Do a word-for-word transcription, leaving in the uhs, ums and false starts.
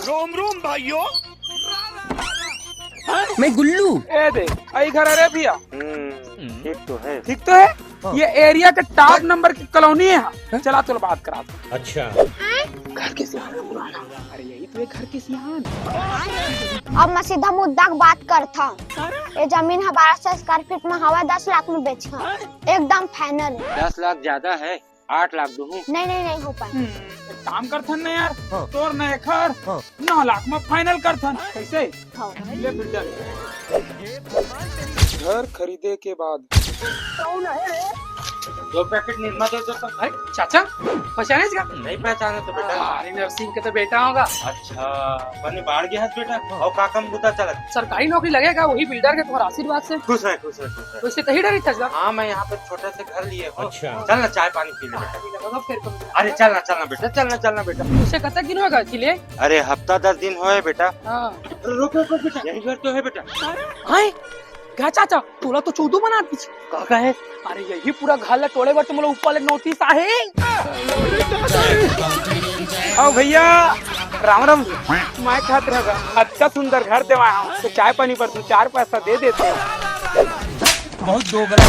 रोम रोम भाइयों। मैं गुल्लू। ए दे, आई घर अरे भैया। हम्म, ठीक तो है। ठीक तो है। ये एरिया के टॉप नंबर की कॉलोनी है। चला तो बात करा। अच्छा। घर के सियान है पुराना। अरे यही तो है घर के सियान। अब मैं सीधा मुद्दा के बात करता हूँ। ये जमीन है बारह सौ स्क्वायर फीट में हवा दस लाख में बेचा, एकदम फाइनल है। दस लाख ज्यादा है, आठ लाख दूँ। नहीं नहीं, नहीं हो पाए। एक काम करथन ना यार, तोर ना एकर नौ लाख में फाइनल करथन। कैसे? हाँ। ले बिल्डर। घर खरीदे के बाद दो पैकेट निरमा दे दो तो। अरे चाचा, पहचाने इसका? नहीं पहचाने तो बेटा। अरे नरसिंह के तो बेटा होगा। अच्छा, बने बाढ़ गया है बेटा। और का काम बुता चलत? सरकारी नौकरी लगेगा वही बिल्डर के तुम्हारा आशीर्वाद से। खुश है, खुश है, खुश है। तो इसे तही डरी था। हाँ, मैं यहाँ पे छोटा से घर लिए हूँ। अच्छा। चल ना, चाय पानी पी ले बेटा। लगा फिर कम। अरे चल ना, चल ना बेटा, चल ना, चल ना बेटा। उसे कतक दिन होगा खिले? अरे हफ्ता दस दिन होए बेटा। हाँ। रुक रुक रुक बेटा, यही घर तो है बेटा। हाय, क्या चाचा, तोला तो चौदह बना दीजिए। का का है? अरे यही पूरा घर ला टोले बर तुम्हारा ऊपर ले नोटिस आहे। ओ भैया, राम राम। मैं कहत रहा, अतका सुंदर घर देवा हूँ, तो चाय पानी पर तू चार पैसा दे देते। बहुत दोगला।